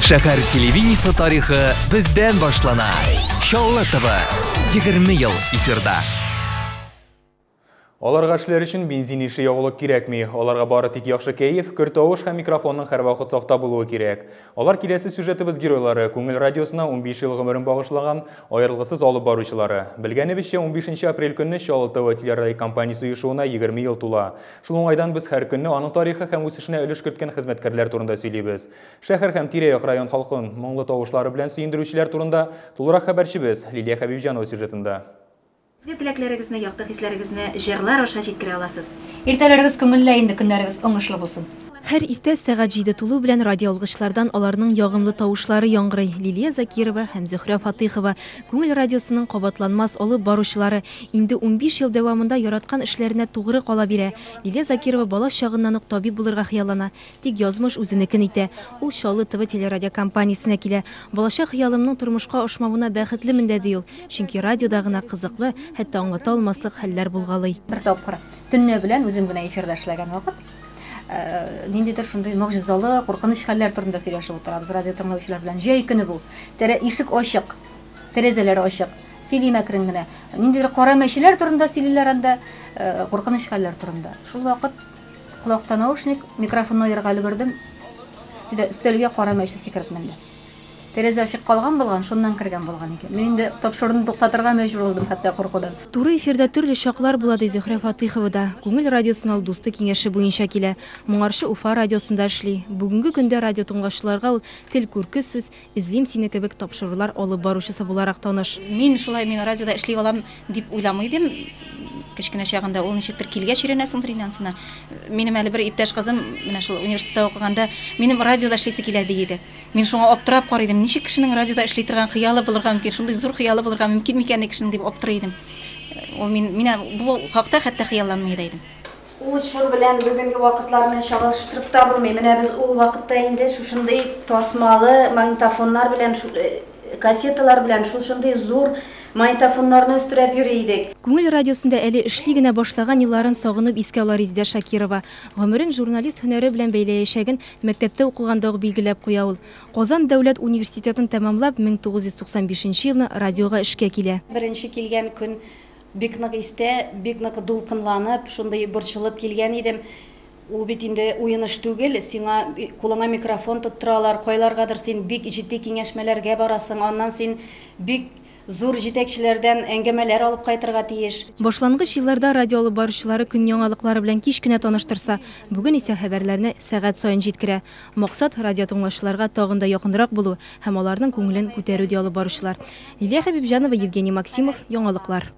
Шәһәр телевидениесе тарихы бездән башлана. Чаллы ТВ 20 ел эфирда. Аларга эшләр өчен бензин ише ягулык кирәкми. Аларга бары тик яхшы кәеф, көр тавыш һәм микрофонның һәрвакыт сафта булуы кирәк. Алар киләсе сюжетыбыз геройлары, Күңел радиосына 15 ел гомерен багышлаган аерылгысыз алып баручылары. Белгәнебезчә, 15 апрель көнне Чаллы ТВ телерадиокомпаниясе оешуына 20 ел тула. Шул уңайдан без һәр көнне аның тарихы һәм үсешенә өлеш керткән хезмәткәрләр турында сөйлибез. Шәһәр һәм тирә-як район халкын моңлы тавышлары белән сөендерүчеләр турында тулырак хәбәрчебез Лилия Хәбибҗанова сюжетында. Изге теләкләрегезне, якты хисләрегезне җырлар аша җиткерә аласыз. Иртәләрегез күңелле, инде көннәрегез уңышлы булсын. Һәр иртә сәгать җиде тулу белән радиоалгычлардан аларның ягымлы тавышлары яңгырый. Лилия Закирова һәм Зөһрә Фатыйхова, Күңел радиосының кабатланмас алып баручылары, инде 15 ел дәвамында яраткан эшләренә тугры кала бирә. Лилия Закирова бала чагыннан ук табиб булырга хыяллана. Тик язмыш үзенекен итә. Ул Чаллы ТВ телерадиокомпаниясенә килә. Балачак хыялымның тормышка ашмавына бәхетлемен дә, ди ул. Чөнки радиода гына кызыклы, хәтта аңлата алмаслык хәлләр булгалый. Бер тапкыр төнлә белән үзем генә эфирда эшләгән вакыт, ниндидер шундый могҗизалы, куркыныч хәлләр турында сөйләшеп утырабыз радио тыңлаучылар белән. Җәй көне бу. Тәрә ишек ачык, тәрәзәләр ачык. Сөйлим әкрен генә. Ниндидер кара мәчеләр турында сөйлиләр анда, куркыныч хәлләр турында. Шул вакыт Колакта наушник, микрофонны аерырга өлгердем. Өстәлгә кара мәче сикереп менде. Тәрәзә ачык калган булган, шуннан кергән булган икән. Мин инде тапшыруны туктатырга мәҗбүр булдым хәтта куркудан. Туры эфирда төрле чаклар була, ди Зөһрә Фатыйхова да. Күңел радиосына ул дусты киңәше буенча килә. Моңарчы Уфа радиосында эшли. Бүгенге көндә радиотыңлаучыларга ул Тел күрке сүз, Эзлим сине кебек тапшырулар алып баручысы буларак таныш. Мин шулай мин радиода эшли алам дип уйламый идем. Кечкенә чагында ул ничектер килгәч өйрәнәсеңдер инде ансына. Минем әле бер иптәш кызым, менә шул университетта укыганда, минем радиода эшлисе килә ди иде. Мин шуңа аптырап карый идем, ничек кешенең радиода эшли торган хыялы булырга мөмкин, шундый зур хыялы булырга мөмкин микәнни кешенең дип аптырый идем. Ул мин, мин бу хакта хәтта хыялланмый да идем. Ул чор белән бүгенге вакытларны чагыштырып та булмый. Менә без ул вакытта инде шушындый тасмалы магнитофоннар белән, кассеталар белән шушындый зур магнитофоннарны өстерәп йөри идек. Күңел радиосында әле эшли генә башлаган елларын сагынып искә ала Резидә Шакирова. Гомерен журналист һөнәре белән бәйләячәген мәктәптә укыганда ук билгеләп куя ул. Казан дәүләт университетын тәмамлап, 1995 нче елны радиога эшкә килә. Беренче килгән көн Бик нык истә, бик нык дулкынланып, шундый борчылып килгән идем. Ул бит инде уен эш түгел, сиңа кулыңа микрофон тоттыралар, кайларгадыр син бик җитди киңәшмәләргә барасың, аннан син бик зур җитәкчеләрдән әңгәмәләр алып кайтырга тиеш. Башлангыч елларда радио алып баручылары көн яңалыклары белән кич кенә таныштырса, бүген исә хәбәрләрне сәгать саен җиткерә. Максат, радиотыңлаучыларга тагын да якынрак булу һәм аларның күңелен күтәрү, ди алып баручылар. Лилия Хәбибҗанова, Евгений Максимов, Яңалыклар.